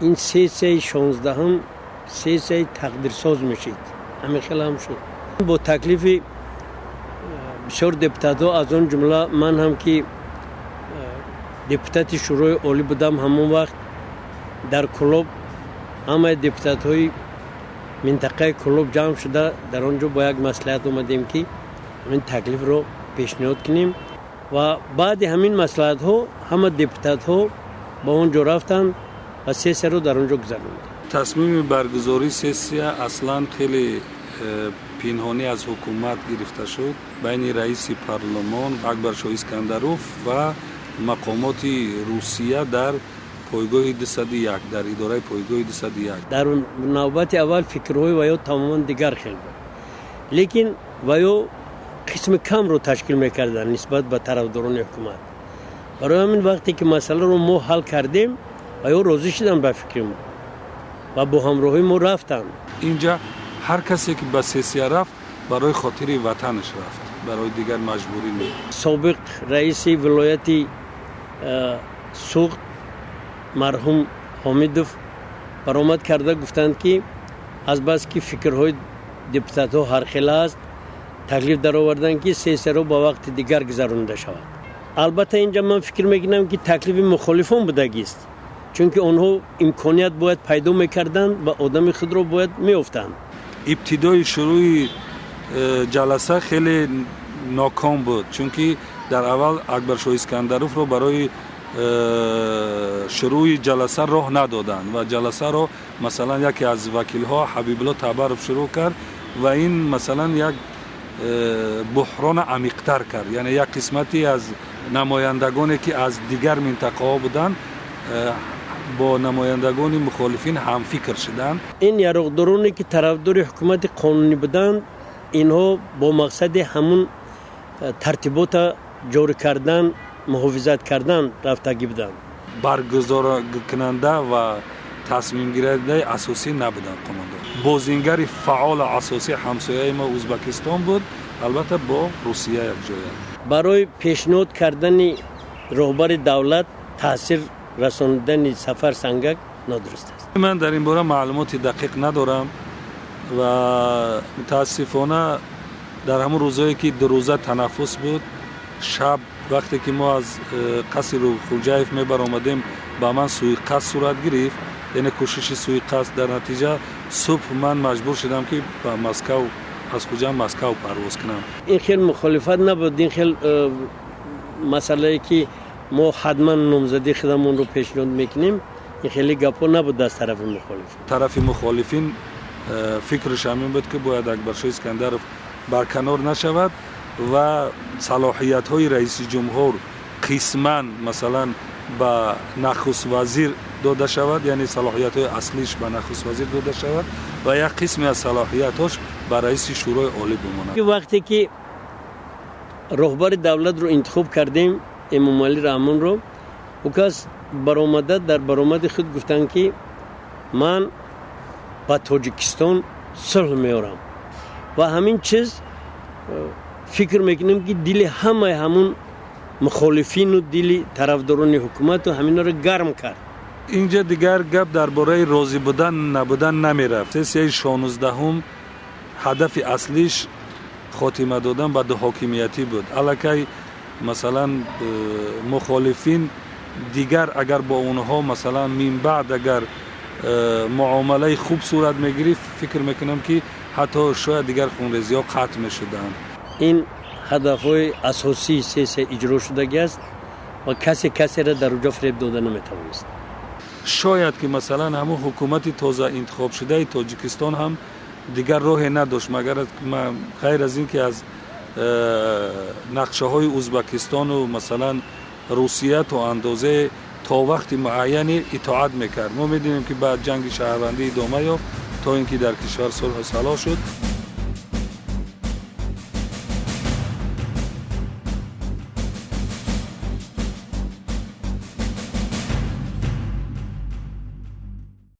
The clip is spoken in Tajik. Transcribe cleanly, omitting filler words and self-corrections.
Ин сессияи 16-ум сессияи тақдирсоз мешид. Ҳамин хел ҳам шуд. Бо таклифи бисёр депутатҳо, аз он ҷумла ман ҳам ки депутати Шӯрои Олӣ будам ҳамон вақт, дар Кӯлоб ҳамаи депутатҳои минтақаи Кӯлоб ҷамъ шуда, дар он ҷо бо як маслиҳат омадем, ки ҳамин таклифро пешниҳод кунем. Ва баъди ҳамин маслиҳатҳо ҳама депутатҳо ба он ҷо рафтанд ва сессияро дар он ҷо гузаронданд. Тасмими баргузории сессия аслан хеле пинҳонӣ аз ҳукумат гирифта шуд байни раиси парлумон Акбаршоҳ Искандаров ва мақомоти Русия дар пойгоҳи 201, дар идораи пойгоҳи 201. Дар навбати аввал фикрҳои ваё тамоман дигар хел буд, лекин ваё қисми камро ташкил мекарданд нисбат ба тарафдорони ҳукумат. Барои ҳамин вақте ки масъаларо мо ҳал кардем, ваё розӣ шуданд ба фикри мо ва бо ҳамроҳии мо рафтанд. Инҷа ҳар касе ки ба сессия рафт, барои хотири ватанаш рафт, барои дигар маҷбурӣ не. Собиқ раиси вилояти Суғд марҳум Ҳомидов баромад карда гуфтанд, ки азбаски фикрҳои депутатҳо ҳархела аст, таклиф дароварданд, ки сессияро ба вақти дигар гузаронида шавад. Албатта, инҷа ман фикр мекунам, ки таклифи мухолифон будагист, чунки онҳо имконият бояд пайдо мекарданд ва одами худро бояд меёфтанд. Ибтидои шурӯи ҷаласа хеле ноком буд, чунки дар аввал Акбаршоҳ Искандаровро барои шурӯи ҷаласа роҳ надоданд ва ҷаласаро, масалан, яке аз вакилҳо Ҳабибулло Табаров шурӯъ кард ва ин, масалан, як буҳрона амиқтар кард. Яъне як қисмате аз намояндагоне, ки аз дигар минтақаҳо буданд, бо намояндагони мухолифин ҳамфикр шуданд. Ин яроқдороне, ки тарафдори ҳукумати қонунӣ буданд, инҳо бо мақсади ҳамун тартибота ҷорӣ кардан, муҳофизат кардан рафтагӣ буданд. Баргузоркунанда ва тасмимгирандаи асосӣ набуданд қомондор. Бозингари фаъола асосӣ ҳамсояи мо Ӯзбекистон буд, албатта бо Русия якҷоя. Барои пешниҳод кардани роҳбари давлат таъсир расонидани Сафар Сангак нодуруст аст. Ман дар ин бора маълумоти дақиқ надорам ва мутаассифона дар ҳамон рӯзое ки 2 рӯза танаффус буд, шаб вақте ки мо аз қасри Хурҷаев мебаромадем, ба ман суиқасд сурат гирифт, яъне кӯшиши суиқасд. Дар натиҷа субҳ ман маҷбур шудам, ки ба Москав, аз Хуҷанд Москав парвоз кунам. Ин хел мухолифат набуд, ин хел масъалае, ки мо ҳатман номзадии худамонро пешниҳод мекунем, ин хеле гапҳо набуд аз тарафи мухолифин. Тарафи мухолифин фикраш ҳамин буд, ки бояд Акбаршоҳ Искандаров барканор нашавад ва салоҳиятҳои раиси ҷумҳур қисман, масалан, ба нахуствазир дода шавад, яъне салоҳиятҳои аслиш ба нахуствазир дода шавад ва як қисме аз салоҳиятҳош ба раиси Шӯрои Олӣ бимонад. Вақте ки роҳбари давлатро интихоб кардем, Эмомалӣ Раҳмонро, ӯ кас баромада дар баромади худ гуфтанд, ки ман ба Тоҷикистон сулҳ меорам. Ва ҳамин чиз фикр мекунем, ки дили ҳамаи ҳамун мухолифину дили тарафдорони ҳукумату ҳаминро гарм кард. Инҷа дигар гап дар бораи розӣ будан набудан намерафт. Сессияи 16-ум ҳадафи аслиш хотима додан ба дуҳокимиятӣ буд. Аллакай, масалан, мухолифин дигар агар бо онҳо, масалан, минбаъд агар муомилаи хуб сурат мегирифт, фикр мекунам, ки ҳатто шояд дигар хунрезиҳо қатъ мешуданд. Ин ҳадафҳои асосии сессия иҷро шудагӣ аст ва касе касеро дар уҷо фиреб дода наметавонист. Шояд ки, масалан, ҳамун ҳукумати тоза интихобшудаи Тоҷикистон ҳам дигар роҳе надошт, магар ғайр аз ин ки аз нақшаҳои Ӯзбекистону, масалан, Русия то андозае то вақти муайяне итоат мекард. Мо медонем, ки баъд ҷанги шаҳрвандӣ идома ёфт, то ин ки дар кишвар сулҳу салоҳ шуд.